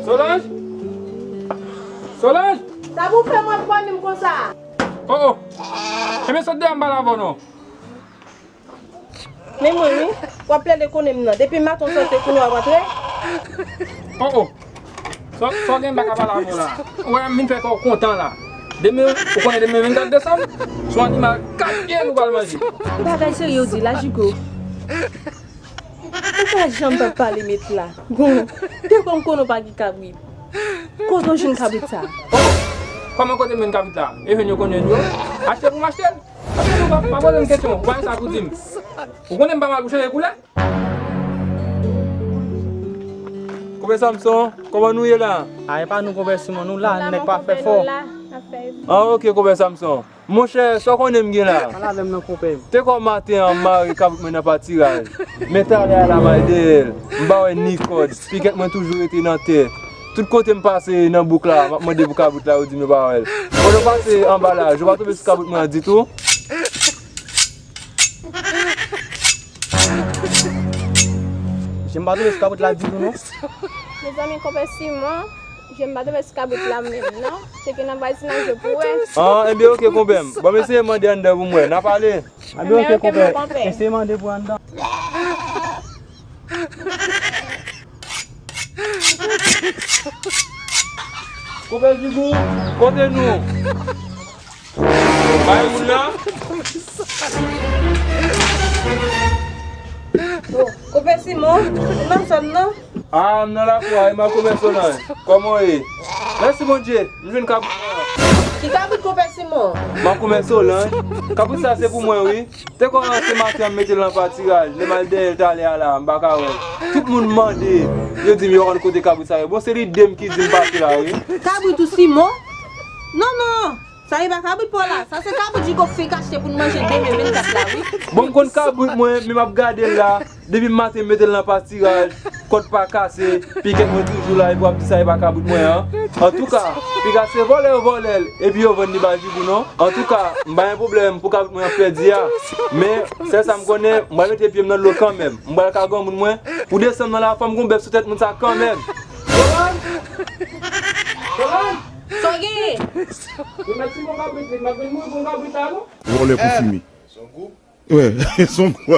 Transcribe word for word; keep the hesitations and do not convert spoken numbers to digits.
Solanj? Solanj? Sa pou fè mwen pran menm konsa? Oh, oh. Ebyen, sot deyò, m pale avè w non. Men mwen, wi. W ap plede konnen m nan. Depi maten w sòti, kounye a w ap rantre. Oh, oh. Sa, sa w gen m pa ka pale avè w la. Ou wè, m vin fè kè w kontan la. Demen, ou konnen demen vennkat desanm, se yon animal kat pye nou pral manje. Bagay serye w di la, Jigo. Ou pa janm pa pale met la. Bon, depi m konnen w pa gen kabrit. Kote w jwenn kabrit sa? Oh, kòman kote m jwenn kabrit la? E jwenn yo konn jwenn yo. Achte pou m achte l. Achte pou m pa, pa poze m kesyon. Ou pa gen sa pou di m. Ou konnen m pa mal pou chanje koulè? Konpè Samson, kòman nou ye la? A, e pa nou, konpè Simon, nou la, nèg pa fè fò. Ah, ok, konpè Samson. Monchè, sa w konnen m gen la? Pale avè m non, konpè m. Te kwè maten an, m mare kabrit mwen nan patiraj. Men talè a la, m al dèyè l. M pa wè ni kòd. Pikèt mwen toujou rete nan tè. Tout kote m pase nan bouk la, m ap mande pou kabrit la, yo di m yo pa wè l. Pandan m pase anba la, yo pa tonbe sou kabrit mwen an ditou. Jem pa tonbe sou kabrit la ditou non. Mezanmi, konpè Simon, jem pa tonbe sou kabrit la menm non. Se ke nan vwazinaj yo pou wè. Ah, enben, ok, konpè m. Bon, m eseye mande anndan pou m wè. N a pale. Enben, ok, konpè. Eseye mande pou anndan. Konpè Jigou, kote nou? Bay moun nan. Oh, konpè Simon, ou nan zòn nan? Ah, m nan lakou a, e m ak konpè Solanj. Kòman w ye? Mèsi Bondye, m jwenn kabrit mwen. Ki kabrit konpè Simon? M ak konpè Solanj. Kabrit sa se pou mwen, wi. Te kwè se maten an m mete l nan patiraj, lè m al dèyè l talè a la, m pa ka wè l. Tout moun mande, yo di m yo konn kote kabrit sa ye. Bon, se lidem ki di m pase la, wi. Kabrit ou Simon? Non, non, sa e pa kabrit pa w la. Sa se kabrit Jigo fenk achte pou n manje demen vennkat la, wi. Bon, m konn kabrit mwen, men m ap gade l la. Depi maten m mete l nan patiraj, kòd pa kase, pikèt mwen toujou la, epi w ap di sa e pa kabrit mwen an. Antouka, piga se vòlè yo vòlè l, epi yo vann li bay Jigou non. Antouka, m pa gen pwoblèm pou kabrit mwen an pèdi a. Men, sèl sa m konnen, m pral mete pye m nan dlo kanmenm. M pral ka granmoun mwen, pou desanm nan la, fò m gon bèf sou tèt moun sa kanmenm. Solanj! Solanj! Sa w genyen? Yo mèt si bon kabrit, li, m ap vin mouri pou yon kabrit la, non? Vòlè pou fini. Wè, se yon gwo.